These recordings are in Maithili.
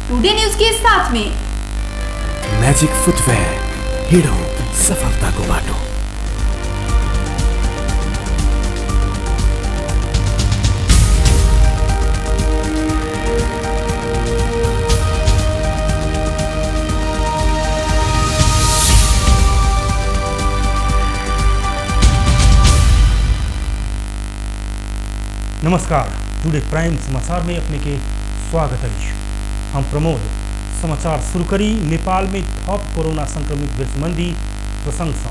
टुडे न्यूज के साथ में। म्याजिक फुटवेयर, हिँडौँ सफलताको बाटो। नमस्कार, टुडे प्राइम समाचार में अपने के स्वागत अछि। हम प्रमोद। समाचार शुरू करी नेपाल में थप कोरोना संक्रमित भेल सम्बन्धी प्रसंग सँ।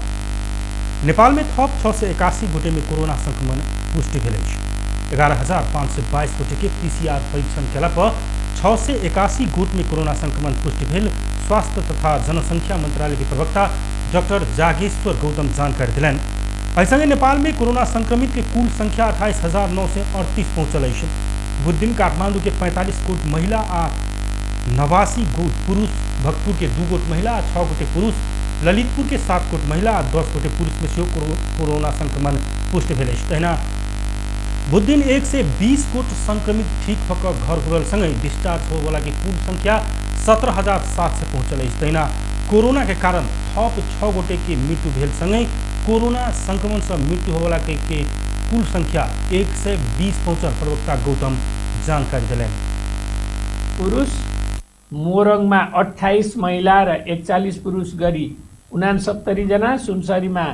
नेपाल में थप 681 गोटे में कोरोना संक्रमण पुष्टि भेल अछि। 11,522 गोटे के पीसीआर परीक्षण केला पर 681 गोट में कोरोना संक्रमण पुष्टि भेल स्वास्थ्य तथा जनसंख्या मंत्रालय के प्रवक्ता डॉक्टर जागेश्वर गौतम जानकारी दिलनि। एहि संगे नेपाल में कोरोना संक्रमित के कुल संख्या 28,938 पहुंचल अछि। बुधदिन काठमांडू के 45 गोट महिला आ 89 गोट पुरुष, भक्तपुर के 2 गोट महिला आ 6 गोटे पुरुष, ललितपुर के 7 गोट महिला आ 10 गोटे पुरुष में सेहो कोरोना संक्रमण पुष्टि भेल अछि। तहिना बुधदिन 120 गोट संक्रमित ठीक भऽ कऽ घर घुरल संगहि डिस्चार्ज होबयवला के कुल संख्या 17,700 पहुंचल अछि। तहिना कोरोना के कारण थप 6 गोटे के मृत्यु भेल संगहि कोरोना संक्रमण से मृत्यु होबयवला के कुल संख्या 120 पहुंचल प्रवक्ता गौतम जानकारी देलनि। पुरुष मोरङमा 28 महिला र 41 पुरुष गरी 69 जना, सुनसरीमा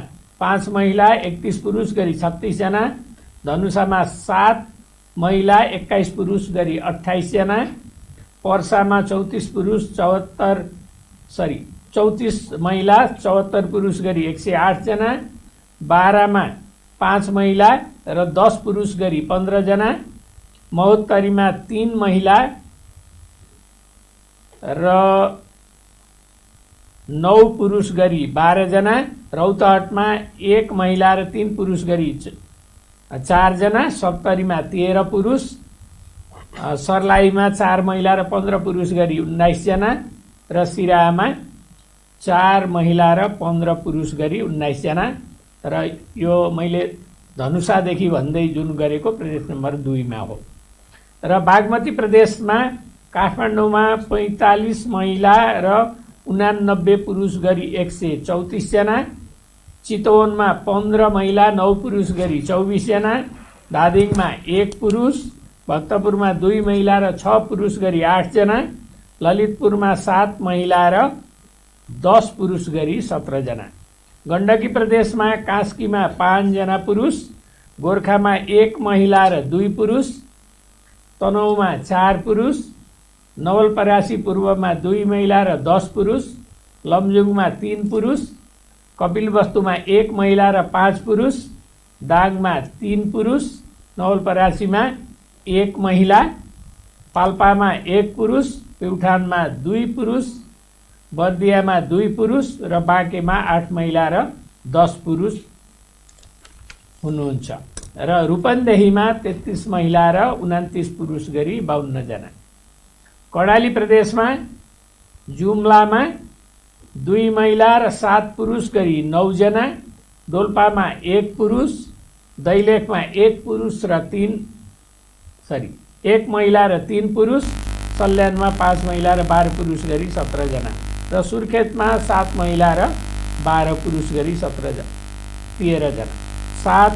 5 महिला 31 पुरुष गरी 36 जना, धनुषामा 7 महिला 21 पुरुष गरी 28 जना, पर्सामा 34 पुरुष चौहत्तर, सरी, 34 महिला 74 पुरुष गरी 108 जना, बारामा 5 महिला र 10 पुरुष गरी 15 जना, महोत्तरीमा 3 महिला र 9 पुरुष गरी 12 जना, रौतहटमा 1 महिला र 3 पुरुष गरी 4 जना, सप्तरीमा 13 पुरुष, सर्लाहीमा 4 महिला र 15 पुरुष गरी 19 जना र सिराहामा 4 महिला र 15 पुरुष गरी 19 जना। र यो मैले धनुषादेखि भन्दै जुन गरेको प्रदेश नम्बर 2 मा हो। र बागमती प्रदेशमा काठमाडौँमा 45 महिला र 89 पुरुष गरी 134 जना, चितवनमा 15 महिला 9 पुरुष गरी 24 जना, धादिङमा 1 पुरुष, भक्तपुरमा 2 महिला र 6 पुरुष गरी 8 जना, ललितपुरमा 7 महिला र 10 पुरुष गरी 17 जना, गण्डकी प्रदेशमा कास्कीमा 5 जना पुरुष, गोर्खामा 1 महिला र 2 पुरुष, तनहुँमा 4 पुरुष, नवलपरासी पूर्वमा 2 महिला र 10 पुरुष, लमजुङमा 3 पुरुष, कपिलवस्तुमा 1 महिला र 5 पुरुष, दाङमा 3 पुरुष, नवलपरासीमा 1 महिला, पाल्पामा 1 पुरुष, प्युठानमा 2 पुरुष, बर्दियामा 2 पुरुष र बाँकेमा 8 महिला र 10 पुरुष हुनुहुन्छ। र रूपन्देहीमा 33 महिला र 29 पुरुष गरी 52 जना। कर्णाली प्रदेशमा जुम्लामा 2 महिला र 7 पुरुष गरी 9 जना, डोल्पामा 1 पुरुष, दैलेखमा 1 पुरुष र तीन, सरी, 1 महिला र 3 पुरुष, सल्यानमा 5 महिला र 12 पुरुष गरी 17 जना र सुर्खेतमा 7 महिला र 12 पुरुष गरी 13 जना, 7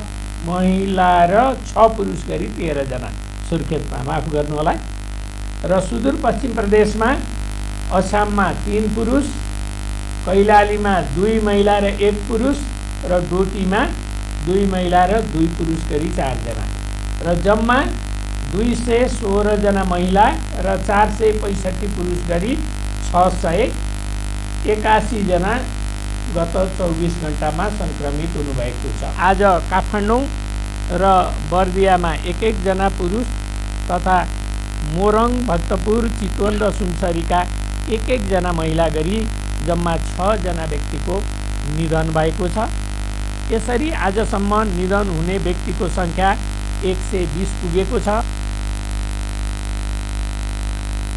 महिला र 6 पुरुष गरी 13 जना सुर्खेतमा, माफ गर्नुहोला। र सुदूरपश्चिम प्रदेशमा अछाममा 3 पुरुष, कैलालीमा 2 महिला र 1 पुरुष र डोटीमा 2 महिला र 2 पुरुष गरी 4 जना र जम्मा 216 जना महिला र 465 पुरुष गरी 681 जना गत 24 घण्टामा संक्रमित हुनुभएको छ। आज काठमाडौँ र बर्दियामा एक एक जना पुरुष तथा मोरङ, भक्तपुर, चितवन र सुनसरीका एक एक जना महिला गरी जम्मा 6 जना व्यक्तिको निधन भएको छ। यसरी आजसम्म निधन हुने व्यक्तिको संख्या 120 पुगेको छ।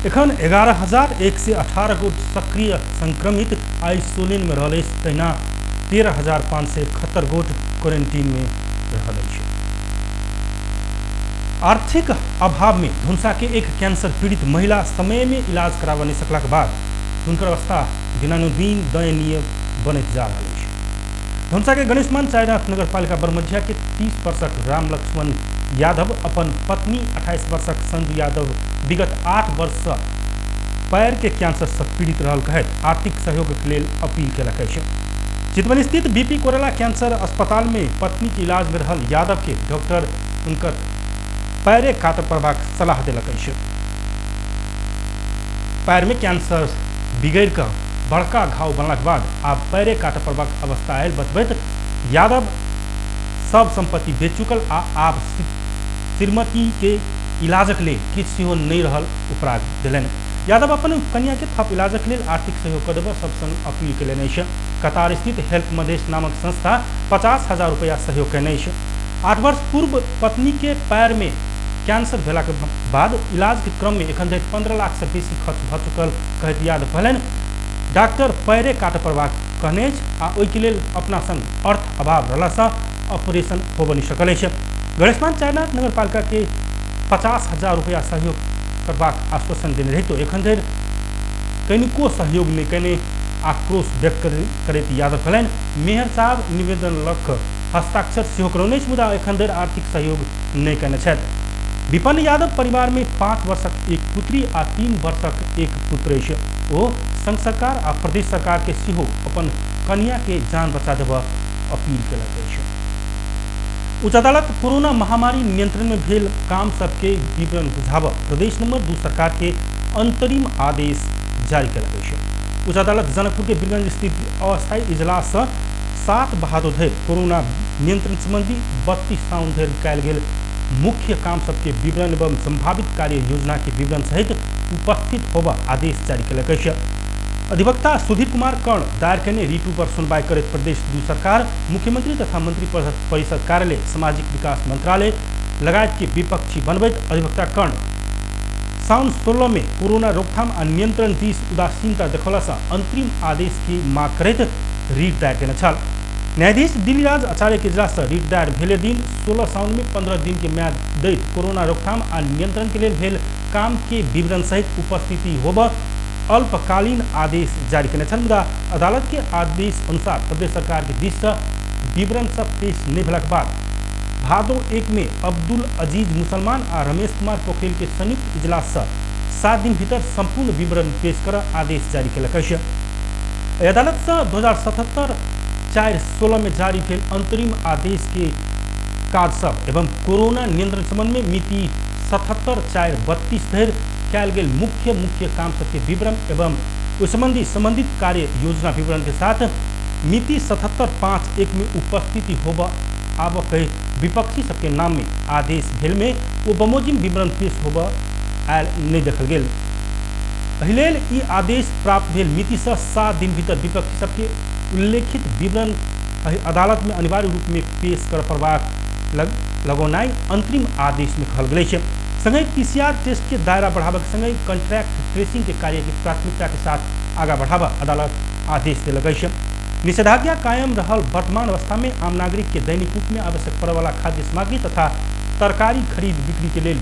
एखन 11,118 गोट सक्रिय संक्रमित आइसोलेन में रहल अछि, तहिना 13,571 गोट क्वारेंटीन में रहल अछि। आर्थिक अभाव में धुनसा के एक कैंसर पीड़ित महिला समय में इलाज कराबऽ नहि सकलाक बाद हुनकर अवस्था दिनानुदिन दयनीय बनैत जा रहल अछि। धनुषा के गणेशमान चायनाथ नगरपालिका बरमझिया के 30 वर्षक राम लक्ष्मण यादव अपन पत्नी 28 वर्षक संजू यादव विगत 8 वर्ष सँ पैर के कैंसर सँ पीड़ित रहल कहैत आर्थिक सहयोगक लेल अपील केलक अछि। चितवन स्थित बीपी कोइराला कैंसर अस्पताल में पत्नी के इलाज में रहल यादव के डॉक्टर हुनकर पैरे काटऽ पड़बाक सलाह देलक अछि। पैर में कैंसर बिगड़ि कऽ बड़का घाव बनलाक बाद आब पैरे काटऽ पड़बाक अवस्था आयल बतबैत यादव सब संपत्ति बेच चुकल आ आब श्रीमती के इलाजक लेल किछु सेहो नहि रहल उपराग देलनि। यादव अपन कनिया के थप इलाजक लेल आर्थिक सहयोग कऽ देबऽ सब संग अपील कयलनि अछि। कतार स्थित हेल्प मधेश नामक संस्था 50,000 रुपया सहयोग कयने अछि। 8 वर्ष पूर्व पत्नी के पैर में कैंसर भेलाक बाद इलाज के क्रम में एखन धरि 15 लाख से बेसी खर्च भऽ चुकल कहैत यादव कहलनि, डॉक्टर पैरे काटऽ पड़बाक कहने अछि आ ओहिके लेल अपना संग अर्थ अभाव रहलासँ ऑपरेशन होबऽ नहि सकल अछि। गणेशमान चारनाथ नगरपालिका के 50,000 रुपया सहयोग करबाक आश्वासन देने रहितो एखन धरि कनिको सहयोग नहि कयने आक्रोश व्यक्त करैत यादव कहलनि, मेयर साहब निवेदन लऽ हस्ताक्षर सेहो करौने अछि, मुदा एखन धरि आर्थिक सहयोग नहि कयने छथि। विपन्न यादव परिवार में 5 वर्षक एक पुत्री आ 3 वर्षक एक पुत्र अछि। ओ संघ सरकार आ प्रदेश सरकार के सेहो अपन कन्या के जान बचा देबऽ अपील केलक अछि। उच्च अदालत कोरोना महामारी नियंत्रण में भेल काम सबके विवरण बुझाबऽ प्रदेश नंबर 2 सरकार के अंतरिम आदेश जारी केलक अछि। उच्च अदालत जनकपुर के बीरगंज स्थित अस्थायी इजलास सँ 7 भादो धरि कोरोना नियंत्रण संबंधी 32 साउन धरि कयल गेल मुख्य काम सबके विवरण एवं संभावित कार्य योजना के विवरण सहित उपस्थित होबऽ आदेश जारी केलक अछि। अधिवक्ता सुधीर कुमार कर्ण दायर कयने रिटू पर सुनवाई करैत प्रदेश 2 सरकार, मुख्यमंत्री तथा मंत्री परिषद कार्यालय, सामाजिक विकास मंत्रालय लगायत के विपक्षी बनबैत अधिवक्ता कर्ण साउन 16 में कोरोना रोकथाम आ नियंत्रण दिस उदासीनता देखौलासँ अंतरिम आदेश के माग करैत रिट दायर केने छल। न्यायाधीश दिल्लीराज आचार्य के इजलास सँ रिट दायर भेले दिन 16 साउन में 15 दिन के म्याद दैत कोरोना रोकथाम आ नियंत्रण के लेल भेल काम के विवरण सहित उपस्थिति होबऽ अल्पकालीन आदेश जारी केने छल। मुदा अदालत के आदेश अनुसार प्रदेश सरकार के दिस सँ विवरण सब पेश नहि भेलाक बाद भादो 1 में अब्दुल अजीज मुसलमान आ रमेश कुमार पोखरेल के संयुक्त इजलास सँ 7 दिन भीतर संपूर्ण विवरण पेश कर आदेश जारी केलक अछि। एहि अदालत सँ 2077-4-16 में जारी भेल अंतरिम आदेश के काज सब एवं कोरोना नियंत्रण संबंध में मिति 77-4-32 धरि कयल गेल मुख्य मुख्य काम सबके विवरण एवं ओहि संबंधी संबंधित कार्य योजना विवरण के साथ मिति 77-5-1 में उपस्थिति होबऽ आबऽ कहि विपक्षी सबके नाम में आदेश भेल में ओ बमोजिम विवरण पेश होबऽ आयल नहि देखल गेल। एहि लेल ई आदेश प्राप्त भेल मिति सँ 7 दिन भीतर विपक्षी सबके उल्लेखित विवरण एहि अदालत में अनिवार्य रूप में पेश कर पड़बाक लगौनाइ अंतरिम आदेश में कहल गेल अछि। संगहि पीसीआर टेस्ट के दायरा बढ़ाबक संगहि कंट्रैक्ट ट्रेसिंग के कार्य के प्राथमिकता के साथ आगा बढ़ाबऽ अदालत आदेश देलक अछि। निषेधाज्ञा कायम रहल वर्तमान अवस्था में आम नागरिक के दैनिक रूप में आवश्यक पड़यवला खाद्य सामग्री तथा तरकारी खरीद बिक्री के लेल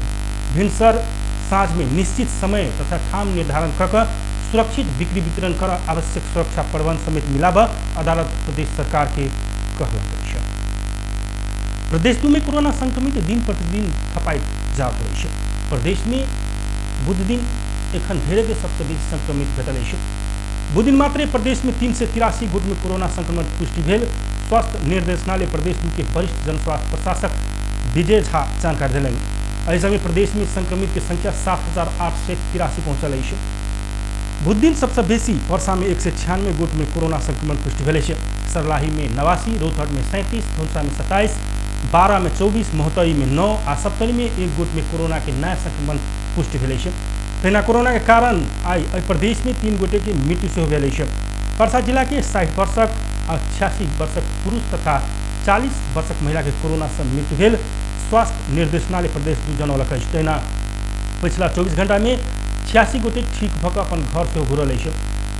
भिनसर साँझ में निश्चित समय तथा ठाम निर्धारण कऽ कऽ सुरक्षित बिक्री वितरण कर आवश्यक सुरक्षा प्रबंध समेत मिलाबऽ अदालत प्रदेश सरकार के कहलक अछि। प्रदेश 2 में कोरोना संक्रमित दिन प्रतिदिन थपाइत जा रहल अछि। प्रदेश में बुध दिन एखन धरि के सबसँ बेसी संक्रमित भेटल अछि। बुध दिन मात्रे प्रदेश में 383 गोट में कोरोना संक्रमण पुष्टि भेल स्वास्थ्य निर्देशनालय प्रदेश 2 के वरिष्ठ जनस्वास्थ्य प्रशासक विजय झा जानकारी देलनि। एहि संगे प्रदेश में संक्रमित के संख्या 7,883 पहुंचल अछि। बुध दिन सबसँ बेसी पर्सा में 196 गोट में कोरोना संक्रमण पुष्टि भेल अछि। सर्लाही में 89, रौतहट में 37, धनुषा में 27, 12 में 24, महोत्तरी में 9 आ सप्तरी में 1 गोट में कोरोना के नया संक्रमण पुष्टि भेल अछि। तहिना कोरोना के कारण आइ एहि प्रदेश में 3 गोटे के मृत्यु सेहो भेल अछि। पर्सा जिला के 60 वर्षक आ 86 वर्षक पुरुष तथा 40 वर्षक महिला के कोरोना से मृत्यु भेल स्वास्थ्य निर्देशनालय प्रदेश 2 जनौलक अछि। तहिना पछिला 24 घंटा में 86 गोटे ठीक भऽ कऽ अपन घर सेहो घुरल अछि।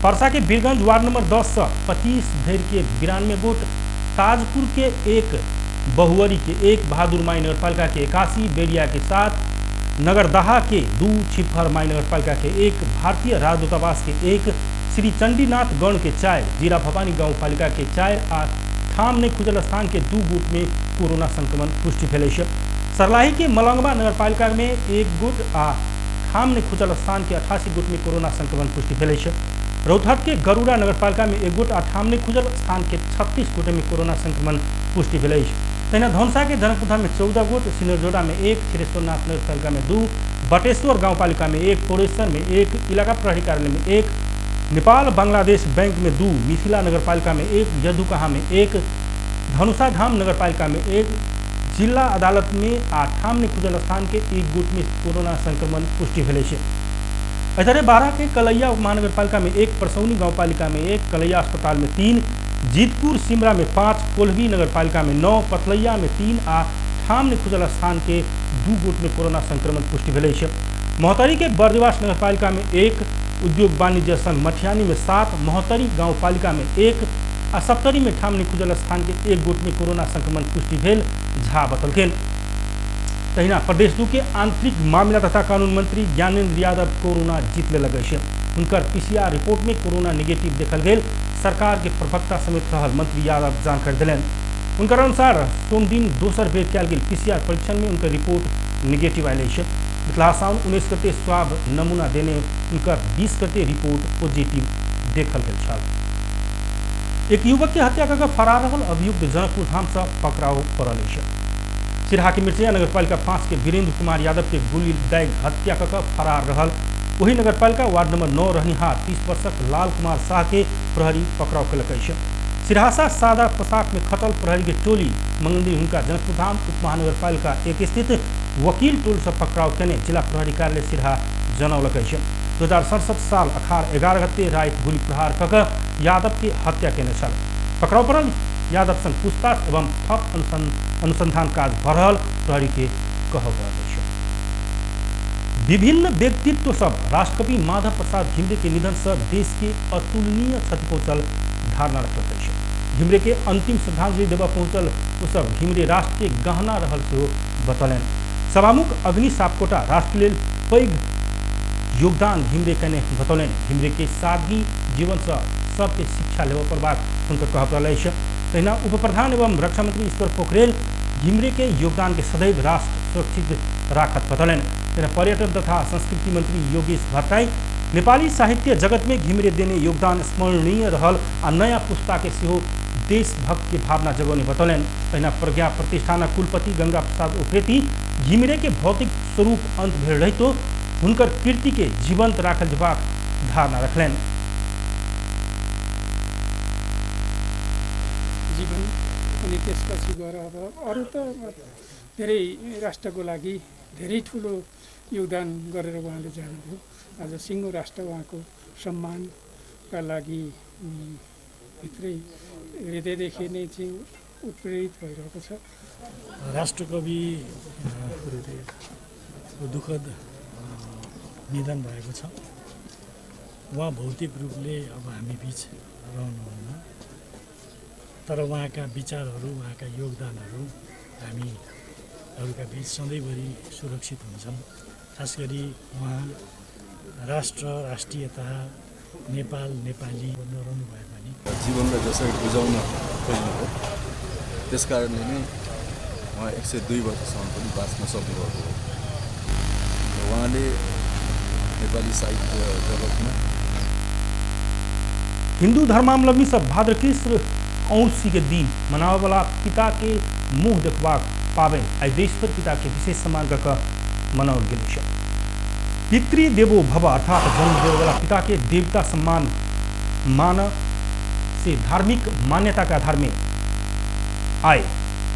पर्सा के बीरगंज वार्ड नंबर 10 सँ 25 धरि के 92 गोट, ताजपुर के 1, बहुअरी के 1, बहादुर माई नगरपालिका के 81, बेरिया के 7, नगरदाहा के 2, छिपहर माई नगरपालिका के 1, भारतीय राजदूतावास के 1, श्री चंडीनाथ गण के 4, जीरा भवानी गाउँपालिका के 4 आ ठाम नहि खुजल स्थान के 2 गोट में कोरोना संक्रमण पुष्टि भेल अछि। सर्लाही के मलंगवा नगरपालिका में 1 गोट आ ठाम नहि खुजल स्थान के 88 गोट में कोरोना संक्रमण पुष्टि भेल अछि। रौतहट के गरुड़ा नगरपालिका में 1 गोट आ ठाम नहि खुजल स्थान के 36 गोटे में कोरोना संक्रमण पुष्टि भेल अछि। तहिना धनुषा के जनकपुरधाम में 14 गोट, सिनरजोड़ा में 1, क्षीरेश्वरनाथ नगरपालिका में 2, बटेश्वर गाउँपालिका में 1, पोरेश्वर में 1, इलाका प्रहरी कार्यालय में 1, नेपाल बांग्लादेश बैंक में 2, मिथिला नगरपालिका में 1, यदुकहा में 1, धनुषाधाम नगरपालिका में 1, जिला अदालत में आ ठाम नहि खुजल स्थान के 1 गोट में कोरोना संक्रमण पुष्टि भेल अछि। एहि 12 के कलैया उपमहानगरपालिका में 1, परसौनी गाउँपालिका में 1, कलैया अस्पताल में 3, जीतपुर सिमरा में 5, कोल्हवी नगरपालिका में 9, पथलैया में 3 आ ठाम नहि खुजल स्थान के 2 गोट में कोरोना संक्रमण पुष्टि भेल अछि। महोत्तरी के बर्दिवास नगरपालिका में 1, उद्योग वाणिज्य संघ मठियानी में 7, महोत्तरी गाउँपालिका में 1 आ सप्तरी में ठाम नहि खुजल स्थान के 1 गोट में कोरोना संक्रमण पुष्टि भेल झा बतलखिन। तहिना प्रदेश 2 के आंतरिक मामिला तथा कानून मंत्री ज्ञानेन्द्र यादव कोरोना जीत लेलक अछि। हुनकर पीसीआर रिपोर्ट में कोरोना नेगेटिव देखल गेल सरकार के प्रवक्ता समेत रहल मंत्री यादव जानकारी देलनि। हुनकर अनुसार सोमदिन दोसर बेर कयल गेल पीसीआर परीक्षण में हुनकर रिपोर्ट नेगेटिव आयल अछि। मिथिला साउन 19 गते स्वाब नमूना देने हुनकर 20 गते रिपोर्ट पॉजिटिव देखल गेल छल। एक युवक के हत्या कऽ फरार रहल अभियुक्त जनकपुर धाम से पकड़ाव पड़ल अछि। सिरहा के मिर्चैया नगरपालिका 5 के वीरेंद्र कुमार यादव के गोली दागि हत्या कऽ फरार रहल वही नगरपालिका वार्ड नंबर 9 रहनिहार 30 वर्षक लाल कुमार शाह के प्रहरी पकड़ाव कयलक अछि। सिरहासा सादा पोशाक में खटल प्रहरी के टोली मंगलदिन हुनका जनकपुरधाम उप महानगरपालिका 1 स्थित वकील टोल से पकड़ाव केने जिला प्रहरी कार्यालय सिरहा जनौलक अछि। 2067 साल अखार 11 गते राति गोली प्रहार कऽ यादव के हत्या केने छल। पकड़ाव पड़ल यादव संग पूछताछ एवं थप अनुसंधान काज भऽ रहल प्रहरी के कहब रहल अछि। विभिन्न व्यक्तित्व सब राष्ट्रकवि माधव प्रसाद घिमिरे के निधन से देश के अतुलनीय क्षति पहुँचल धारणा रखलक अछि। घिमिरे के अंतिम श्रद्धांजलि देबऽ पहुँचल ओ सब घिमिरे राष्ट्र के गहना रहल सेहो बतौलनि। सभामुख अग्नि सापकोटा राष्ट्र लेल पैघ योगदान घिमिरे केने बतौलनि। घिमिरे के सादगी जीवन से सबके शिक्षा लेबऽ पड़बाक हुनकर कहब रहल अछि। तहिना उप प्रधान एवं रक्षा मंत्री ईश्वर पोखरेल घिमिरे के योगदान के सदैव राष्ट्र सुरक्षित राखत बतौलनि। तहिना पर्यटन तथा संस्कृति मंत्री योगेश भट्टराई नेपाली साहित्य जगत में घिमिरे देने योगदान स्मरणीय रहल आ नयाँ पुस्ता के सेहो देशभक्त के भावना जगौने बतौलनि। तहिना प्रज्ञा प्रतिष्ठानक कुलपति गंगा प्रसाद उप्रेती घिमिरे के भौतिक स्वरूप अंत भेल रहितो हुनकर कीर्ति के जीवंत राखल जेबाक धारणा रखलनि। जीवन अनि त्यसपछि गएर अब अरू त धेरै राष्ट्रको लागि धेरै ठुलो योगदान गरेर उहाँले जानुभयो। आज सिङ्गो राष्ट्र उहाँको सम्मानका लागि भित्रै हृदयदेखि नै चाहिँ उत्प्रेरित भइरहेको छ। राष्ट्रकवि दुःखद निधन भएको छ। उहाँ भौतिक रूपले अब हामी बिच रहनुहुन्न, तर उहाँका विचारहरू, उहाँका योगदानहरू हामीहरूका बिच सधैँभरि सुरक्षित हुन्छन्। खास गरी उहाँ राष्ट्र, राष्ट्रियता, नेपाल, नेपाली नरहनु भए पनि जीवनलाई जसरी बुझाउन खोज्नुभयो त्यस कारणले नै उहाँ 102 वर्षसम्म पनि बाँच्न सक्नुभएको हो। उहाँले नेपाली साहित्य जगतमा हिंदू धर्मावलंबी सब भाद्र कृष्ण औंसी के दिन मनाबयवला पिता के मुँह देखबाक पाबनि आइ देशभर पिता के विशेष सम्मान कऽ कऽ मनाओल गेल अछि। पितृदेवो भव अर्थात जन्म देववाला पिता के देवता सम्मान मान से धार्मिक मान्यता के आधार में आए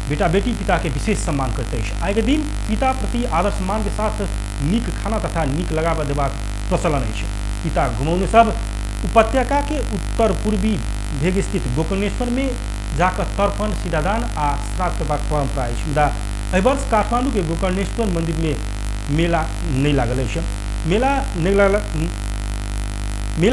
बेटा बेटी पिता के विशेष सम्मान करते अछि। आइ के दिन पिता प्रति आदर सम्मान के साथ नीक खाना तथा नीक लगावा देबाक प्रचलन अछि। पिता घुमौने सब उपत्यका के उत्तर पूर्वी भेग स्थित गोकर्णेश्वर में जाकर तर्पण, सीधादान आ श्राद्ध करबाक परंपरा अछि। मुदा एहि वर्ष काठमांडू के गोकर्णेश्वर मंदिर में मेला नहीं लागल अछि। मेला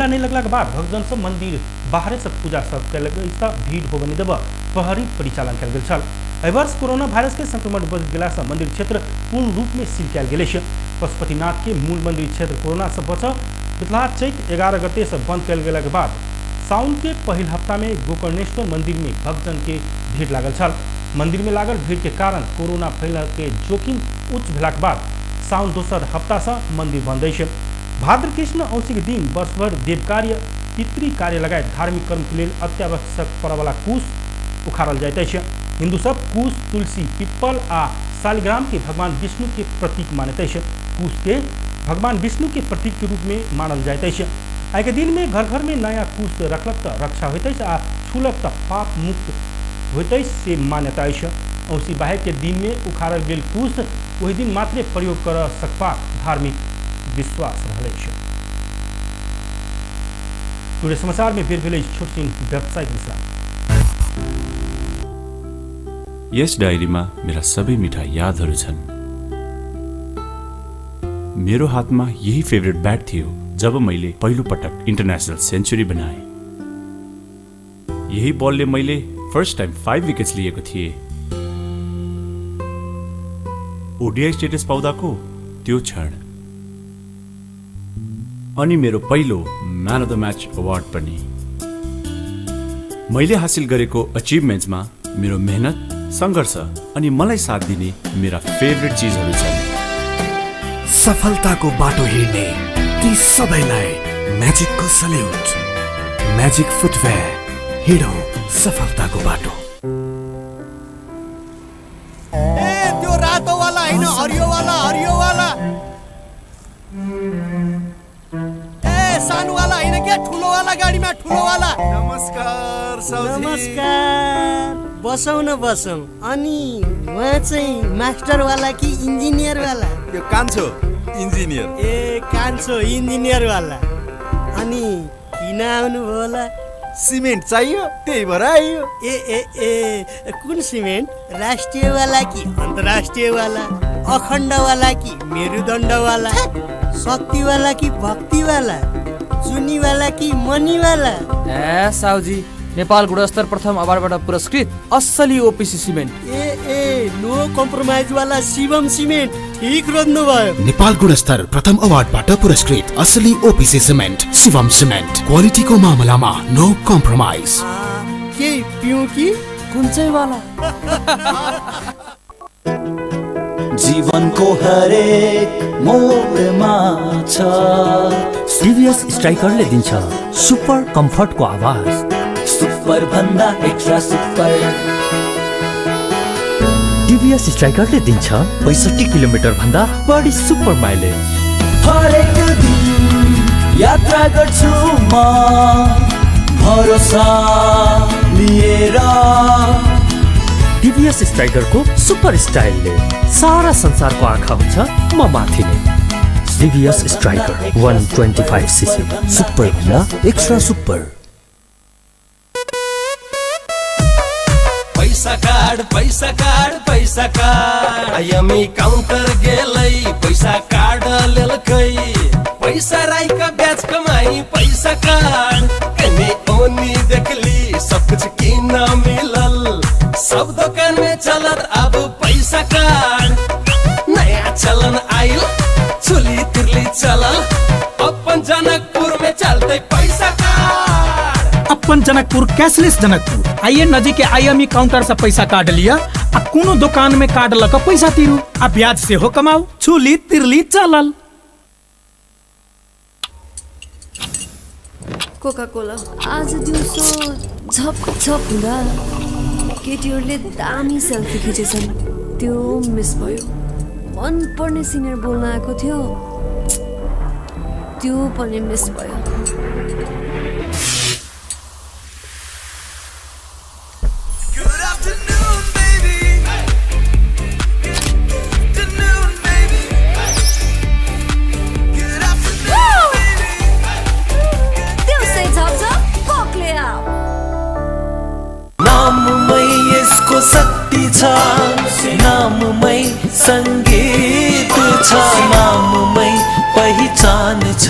नहीं लगला के बाद भक्तजन सब मंदिर बाहरे से पूजा सब कयलक अछि त भीड़ होबय नहि देबऽ प्रहरी परिचालन कयल गेल छल। एहि वर्ष कोरोना वायरस के संक्रमण बढ़ि गेला सँ मंदिर क्षेत्र पूर्ण रूप में सील कयल गेल अछि। पशुपतिनाथ के मूल मंदिर क्षेत्र कोरोना से बचऽ बितला चैत 11 गते से बंद कयल गेलाक बाद साउन के पहिल हफ्ता में गोकर्णेश्वर मंदिर में भक्तजन के भीड़ लागल छल। मंदिर में लागल भीड़ के कारण कोरोना फैलय के जोखिम उच्च भेलाक बाद साउन दोसर हफ्ता से मंदिर बंद अछि। भाद्र कृष्ण औसी के दिन वर्षभर देवकार्य, पितृ कार्य लगायत धार्मिक कर्म के लेल अत्यावश्यक पड़यवला कुश उखाड़ल जाइत अछि। हिंदू सब कुश, तुलसी, पिप्पल आ शालिग्राम के भगवान विष्णु के प्रतीक मानैत अछि। कुश के भगवान विष्णु के प्रतीक के रूप में मानल जाइत अछि। आइ के दिन में घर घर में नया कुश रखलक तऽ रक्षा होइत अछि आ छूलक तऽ पाप मुक्त होइत अछि से मान्यता अछि। औसी बाहेक के दिन में उखाड़ल गेल कुश ओहि दिन मात्रे प्रयोग कर सकबाक धार्मिक विश्वास रहल अछि। टुडे समाचार में बेर भेल अछि छोट छिन व्यावसायिक विश्राम। यस डायरीमा मेरा सबै मिठा यादहरू छन्। मेरो हातमा यही फेभरेट ब्याट थियो जब मैले पहिलो पटक इन्टरनेसनल सेन्चुरी बनाएँ। यही बलले मैले फर्स्ट टाइम 5 विकेट्स लिएको थिएँ। ओडिआई स्टेटस पाउँदाको त्यो क्षण अनि मेरो पहिलो man of the match award पनि। मैले हासिल गरेको अचिभमेन्ट्समा मेरो मेहनत, सङ्घर्ष अनि मलाई साथ दिने मेरा फेभरेट चिजहरू छन्। सफलताको बाटो हिँड्ने ती सबैलाई म्याजिकको सल्युट। म्याजिक फुटवेयर, हिँडौँ सफलताको बाटो। ए त्यो रातोवाला होइन, हरियोवाला, हरियोवाला। ए सानोवाला होइन क्या, ठुलोवाला गाडीमा, ठुलोवाला। नमस्कार साउजी। नमस्कार, बसौँ न बसौँ। अनि उहाँ चाहिँ मास्टरवाला कि इन्जिनियरवाला? यो कान्छो इन्जिनियर। ए कान्छो इन्जिनियरवाला। अनि किन आउनुभयो होला? सिमेन्ट चाहियो त्यही भएर आइयो। ए ए ए कुन सिमेन्ट? राष्ट्रियवाला कि अन्तर्राष्ट्रियवाला? अखण्डवाला कि मेरुदण्डवाला? शक्तिवाला कि भक्तिवाला? चुनीवाला कि मनीवाला? ए साउजी, नेपाल गुणस्तर प्रथम अवार्डबाट पुरस्कृत असली ओपिसी सिमेन्ट। ए ए नो कम्प्रोमाइज वाला शिवम सिमेन्ट, ठिक रोज्नु भयो। नेपाल गुणस्तर प्रथम अवार्डबाट पुरस्कृत असली ओपिसी सिमेन्ट, शिवम सिमेन्ट। क्वालिटीको मामलामा नो कम्प्रोमाइज। के पिउँ कि कुन चाहिँ वाला? जीवनको हरेक मोडमा छ सिरियस स्ट्राइकरले दिन्छ सुपर कम्फर्टको आवाज, सुपर भन्दा एक्स्ट्रा सुपर। टिभीएस स्ट्राइकरले दिन्छ 65 किलोमिटर भन्दा बढी सुपर माइलेज। हरेक दिन यात्रा गर्छु म भरोसा लिएर। टिभीएस स्ट्राइकरको सुपर स्टाइलले सारा संसारको आँखा हुन्छ म माथि नै। टिभीएस स्ट्राइकर 125 सीसी, सुपर भन्दा एक्स्ट्रा सुपर। पैसा कार्ड, पैसा कार्ड, पैसा कार्ड। आइएमई काउंटर गेलै पैसा कार्ड लेलकै। पैसा राई का ब्याज कमाई पैसा कार्ड। कने ओनी देखली सब कुछ किन मिलल, सब दुकान में चलत अब पैसा कार्ड। नया चलन आइल चुली तिरली चलल, अपन जनकपुर में चलते पैसा कार्ड। अपन जनकपुर कैशलेस जनकपुर। आइए नजीक के आईएमई काउंटर से पैसा कार्ड लिया आ कोनो दुकान में कार्ड लक पैसा तीरू आ ब्याज से हो कमाऊ। छुली तिरली चलल। कोका कोला आज दिउँसो झप झप हुँदा केटीहरूले दामी सेल्फी खिचेछन्, त्यो मिस भयो। मनपर्ने सिनियर बोल्न आएको थियो, त्यो पनि मिस भयो। नाममै यसको शक्ति छ, नाममै सङ्गीत छ, नाममै पहिचान छ,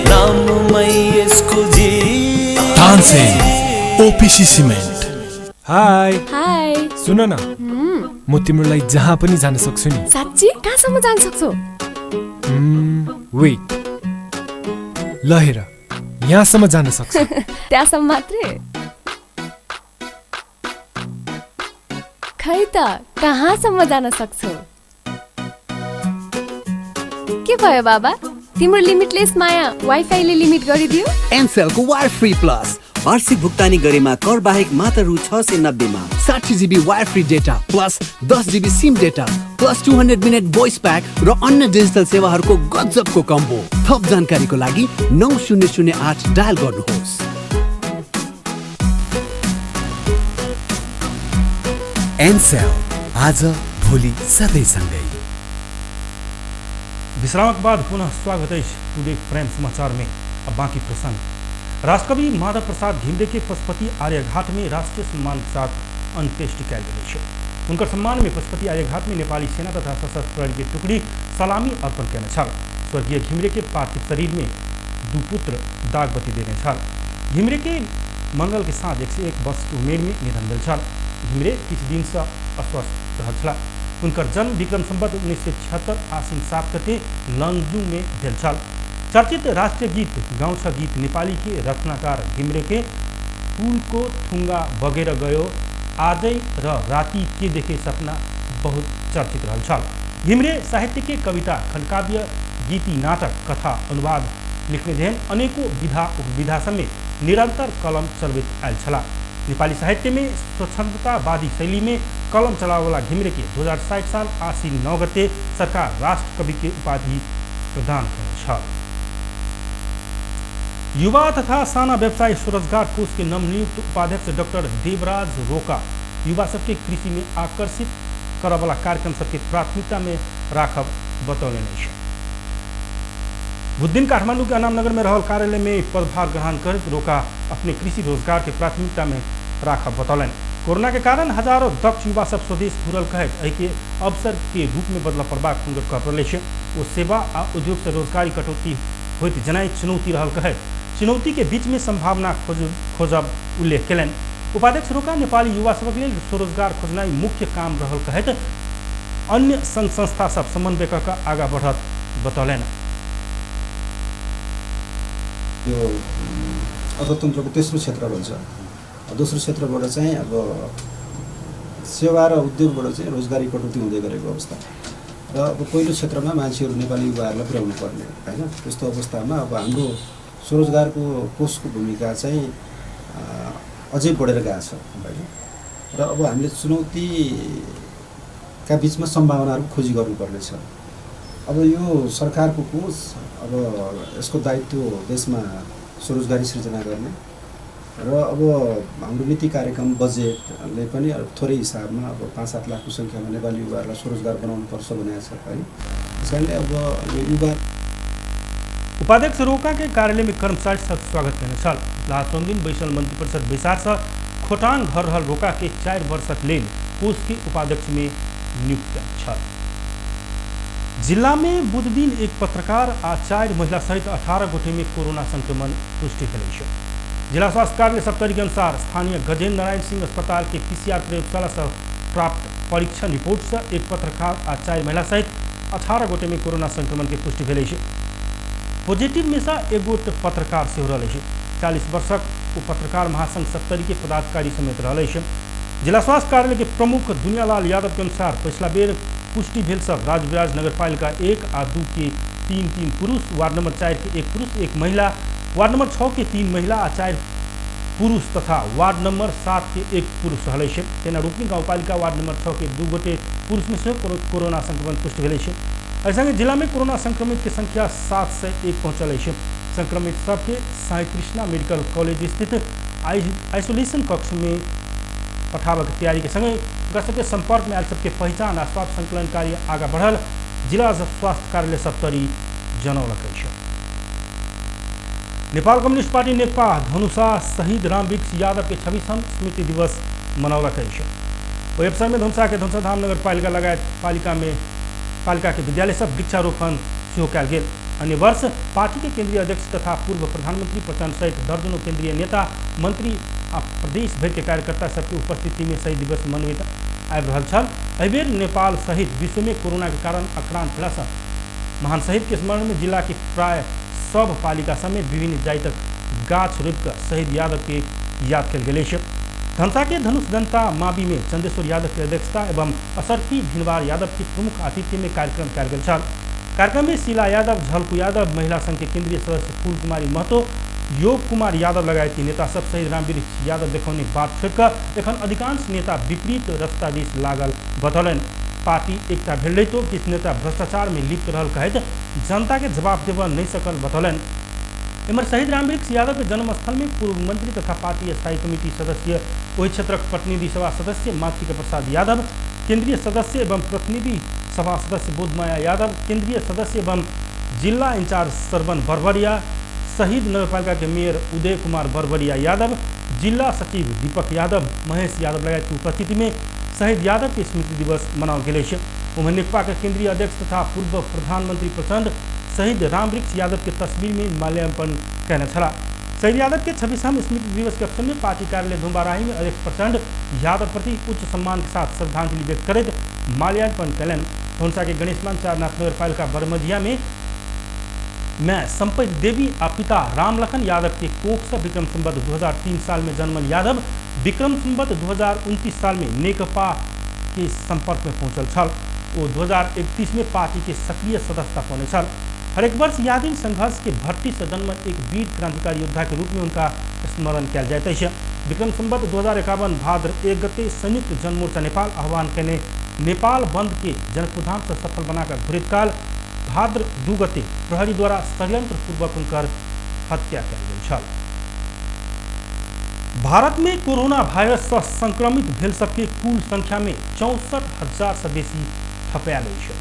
नाममै यसको जीत। तानसेन ओपिसी सिमेन्ट, हाई हाई, सुन न, म तिम्रो लागि जहाँ पनि जान सक्छु नि। साँच्ची? कहाँसम्म जान सक्छौ? वेट, ल हेर, यहाँसम्म जान सक्छु। त्यहाँसम्म मात्रै? खै त कहाँसम्म जान सक्छौ? के भयो बाबा, तिम्रो लिमिटलेस माया वाइफाईले लिमिट गरिदियो? एनसेलको वायर फ्री प्लस वार्षिक भुक्तानी गरेमा कर बाहेक मात्र रु 690 मा 60 GB wire free data plus 10 GB SIM data plus 200 minute voice pack र अन्य डिजिटल सेवाहरूको गजबको कम्बो। थप जानकारीको लागि 9008 डायल गर्नुहोस्। एनसेल, आज भोलि सधैँ सँगै। विश्रामक बाद पुनः स्वागत अछि टुडे प्राइम समाचार में। अब बाकी प्रसंग। राष्ट्रकवि माधव प्रसाद घिमिरे के पशुपति आर्यघाट में राष्ट्रीय सम्मान के साथ अंत्येष्टि कयल गेल अछि। उनकर सम्मान में पशुपति आर्यघाट में नेपाली सेना तथा सशस्त्र प्रहरी के टुकड़ी सलामी अर्पण कयने छल। स्वर्गीय घिमिरे के पार्थिव शरीर में दू पुत्र दागबत्ती देने छल। घिमिरे के मंगल के साँझ 101 वर्ष के उमेर में निधन भेल छल। घिमिरे किछु दिन से अस्वस्थ रहल छलाह। उनकर जन्म विक्रम संवत 1976 आश्विन 7 गते लङजुङ में भेल छल। चर्चित राष्ट्रिय गीत गाउँछ गीत नेपाली के रचनाकार घिमिरे के पुलको थुङ्गा बगेर गयो आजै र राति के देखे सपना बहुत चर्चित रहल छल। घिमिरे साहित्य के कविता, खंडकाव्य, गीति, नाटक, कथा, अनुवाद लिखने जेहन अनेकों विधा उपविधा समेत निरंतर कलम चलबैत आयल छलाह। नेपाली साहित्य में स्वच्छन्दतावादी शैली में कलम चलावला घिमिरे के 2060 साल आश्विन 9 गते सरकार राष्ट्रकवि के उपाधि प्रदान कयने छल। युवा तथा साना व्यवसाय स्वरोजगार कोष के नवनियुक्त उपाध्यक्ष डॉक्टर देवराज रोका युवा सबके कृषि में आकर्षित करवला कार्यक्रम सबके प्राथमिकता में राखब बतौलनि अछि। बुधदिन काठमांडू के अनामनगर में रहल कार्यालय में पदभार ग्रहण करैत रोका अपने कृषि रोजगार के प्राथमिकता में राखब बतौलनि। कोरोना के कारण हजारों दक्ष युवा सब स्वदेश घुरल कहैत एहि के अवसर के रूप में बदलऽ पड़बाक हुनकर कहब रहल अछि। ओ सेवा आ उद्योग से रोजगारी कटौती होइत जनाइ चुनौती रहल कहैत चुनौती के बीच में संभावना खोजब उल्लेख कयलनि। उपाध्यक्ष रोका नेपाली युवा सभक लेल स्वरोजगार खोजनाइ मुख्य काम रहल कहैत अन्य संघ संस्था सब समन्वय कऽ कऽ आगाँ बढ़त बतौलनि। यो अर्थतन्त्रको तेस्रो क्षेत्र भन्छ। दोस्रो क्षेत्रबाट चाहिँ अब सेवा र उद्योगबाट चाहिँ रोजगारी कटौती हुँदै गरेको अवस्था र अब पहिलो क्षेत्रमा मान्छेहरू नेपाली युवाहरूलाई पुर्याउनु पर्ने होइन। त्यस्तो अवस्थामा अब हाम्रो स्वरोजगारको कोषको भूमिका चाहिँ अझै बढेर गएको छ होइन। र अब हामीले चुनौतीका बिचमा सम्भावनाहरू खोजी गर्नुपर्नेछ। अब यो सरकारको कोष, अब यसको दायित्व देशमा स्वरोजगारी सृजना गर्ने र अब हाम्रो नीति कार्यक्रम बजेटले पनि थोरै हिसाबमा अब 5-7 लाखको सङ्ख्यामा नेपाली युवाहरूलाई स्वरोजगार बनाउनुपर्छ भनेको छ है। त्यस कारणले अब यो युवा उपाध्यक्ष रोका के कार्यालय में कर्मचारी सब स्वागत कयने छल। लास्ट दिन बैसल मंत्रिपरिषद बैसार से खोटाङ घर रहल रोका के 4 वर्षक लेल कोष के उपाध्यक्ष में नियुक्त छल। जिला में बुध दिन एक पत्रकार आ 4 महिला सहित 18 गोटे में कोरोना संक्रमण पुष्टि भेल अछि। जिला स्वास्थ्य कार्यालय सप्तरी के अनुसार स्थानीय गजेन्द्र नारायण सिंह अस्पताल के पीसीआर प्रयोगशाला से प्राप्त परीक्षण रिपोर्ट से एक पत्रकार आ 4 महिला सहित 18 गोटे में कोरोना संक्रमण के पुष्टि भेल अछि। पॉजिटिव में से एक गोट पत्रकार सेहो रहल अछि। 40 वर्षक ओ पत्रकार महासंघ सप्तरी के पदाधिकारी समेत रहल अछि। जिला स्वास्थ्य कार्यालय के प्रमुख दुनियालाल यादव के अनुसार पिछला बेर पुष्टि भेल सब राजविराज नगरपालिका 1 आ 2 के 3-3 पुरुष, वार्ड नंबर 4 के 1 पुरुष 1 महिला, वार्ड नंबर 6 के 3 महिला आ 4 पुरुष तथा वार्ड नंबर 7 के 1 पुरुष रहल अछि। तेना रूपनी गाउँपालिका वार्ड नंबर 6 के 2 गोटे पुरुष में सेहो कोरोना संक्रमण पुष्टि भेल अछि। एहि संगे जिला में कोरोना संक्रमित के संख्या 701 पहुंचल अछि। संक्रमित सबके साई कृष्णा मेडिकल कॉलेज स्थित आइसोलेशन कक्ष में पठाबक तैयारी के संगे हुनका सबके संपर्क में आयल सबके पहचान आ स्वास्थ्य संकलन कार्य आगाँ बढ़ल जिला स्वास्थ्य कार्यालय सप्तरी जनौलक अछि। नेपाल कम्युनिस्ट पार्टी नेकपा धनुषा शहीद रामवृक्ष यादव के 26वां स्मृति दिवस मनौलक अछि। ओहि अवसर में धनुषा के धनुषाधाम नगरपालिका लगायत पालिका के विद्यालय सब वृक्षारोपण सेहो कयल गेल। अन्य वर्ष पार्टी के केंद्रीय अध्यक्ष तथा पूर्व प्रधानमंत्री प्रचंड सहित दर्जनों केंद्रीय नेता मंत्री आ प्रदेश भरि के कार्यकर्ता सबके उपस्थिति में शहीद दिवस मनबैत आबि रहल छल। एहिबेर नेपाल सहित विश्व में कोरोना के कारण आक्रांत भेलासँ महान शहीद के स्मरण में जिला के प्राय सब पालिका समेत विभिन्न जातिक गाछ रोपि कऽ शहीद यादव के याद कयल गेल अछि। धनसा के धनुष जनता माबी में चंदेश्वर यादव के अध्यक्षता एवं असर्फी भिनवार यादव के प्रमुख आतिथ्य में कार्यक्रम कयल गेल छल। कार्यक्रम में शीला यादव, झलकू यादव, महिला संघ के केंद्रीय सदस्य फूल कुमारी महतो, योग कुमार यादव लगायत के नेता सब शहीद रामवृक्ष यादव देखौने बात छोड़िकऽ एखन अधिकांश नेता विपरीत रास्ता दिस लागल बतौलनि। पार्टी एकता भेल रहितो किछु नेता भ्रष्टाचार में लिप्त रहल कहैत जनता के जवाब देबऽ नहि सकल बतौलनि। एम्हर शहीद रामवृक्ष यादव के जन्मस्थल में पूर्व मंत्री तथा पार्टी स्थायी कमिटी सदस्य ओहि क्षेत्रक प्रतिनिधि सभा सदस्य मातृका प्रसाद यादव, केंद्रीय सदस्य एवं प्रतिनिधि सभा सदस्य बोधमाया यादव, केंद्रीय सदस्य एवं जिला इंचार्ज श्रवण बरबरिया, शहीद नगरपालिका के मेयर उदय कुमार बरबरिया यादव, जिला सचिव दीपक यादव, महेश यादव लगायत के उपस्थिति में शहीद यादव के स्मृति दिवस मनाओल गेल अछि। उम्हर नेकपा के केंद्रीय अध्यक्ष तथा पूर्व प्रधानमंत्री प्रचंड शहीद रामवृक्ष यादव के तस्वीर में माल्यार्पण कयने छलाह। शहीद यादव के 26वां स्मृति दिवस के अवसर में पार्टी कार्यालय धुम्बाराही में अध्यक्ष प्रचंड यादव प्रति उच्च सम्मान के साथ श्रद्धांजलि व्यक्त करैत माल्यार्पण कयलनि। धनुषा के गणेशमान चारनाथ नगरपालिका बरमजिया में मैं संपत देवी आ पिता रामलखन यादव के कोख से विक्रम संवत 2003 साल में जन्मल यादव विक्रम संवत 2029 साल में नेकपा के संपर्क में पहुंचल छल। ओ 2031 में पार्टी के सक्रिय सदस्यता पौने छल। हरेक वर्ष यह दिन संघर्ष के भट्टी से जन्मल एक वीर क्रांतिकारी योद्धा के रूप में उनका स्मरण कयल जाइत अछि। विक्रम संवत 2051 भाद्र 1 गते संयुक्त जनमोर्चा नेपाल आह्वान कयने नेपाल बंद के जनकपुरधाम से सफल बनाकर घुरैत काल भाद्र 2 गते प्रहरी द्वारा षड्यंत्र पूर्वक उनकर हत्या कयल गेल छल। भारत में कोरोना वायरस से संक्रमित भेल सबके कुल संख्या में 64,000 से बेसी थपायल अछि।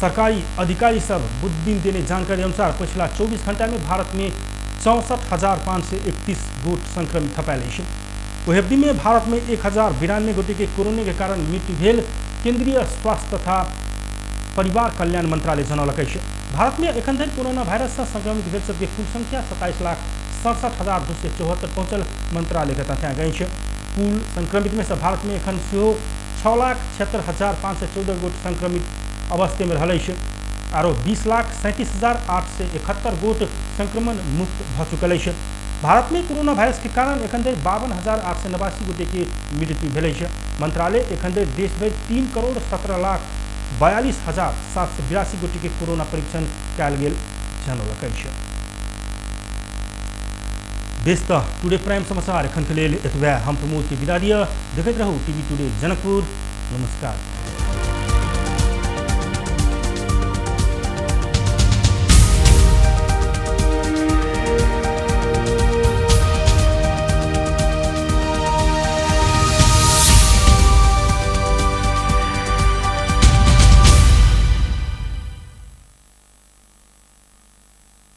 सरकारी अधिकारी सब बुधदिन देने जानकारी अनुसार पिछला 24 घंटा में भारत में 64,531 गोट संक्रमित थपायल अछि। ओहि अवधि में भारत में 1,092 गोटे के कोरोना के कारण मृत्यु भेल केंद्रीय स्वास्थ्य तथा परिवार कल्याण मंत्रालय जनौलक अछि। भारत में एखन धरि कोरोना वायरस से संक्रमित भेल सबके कुल संख्या 27,67,274 पहुंचल मंत्रालय के तथ्यांक अछि। कुल संक्रमित में से भारत में एखन सेहो 6,76,514 गोट संक्रमित अवस्था में रहल अछि। आरो 20,37,871 गोट संक्रमण मुक्त भ चुकल अछि। भारत में कोरोना वायरस के कारण एखन धरि 52,889 गोटे के मृत्यु भेल अछि। मंत्रालय एखन धरि देश भरि 3,17,42,782 गोटे के कोरोना परीक्षण कयल गेल जनौलक अछि। बेस त टुडे प्राइम समाचार एखन के लेल एतबे। हम प्रमोद के विदा दिअ। देखैत रहू टीवी टुडे जनकपुर। नमस्कार।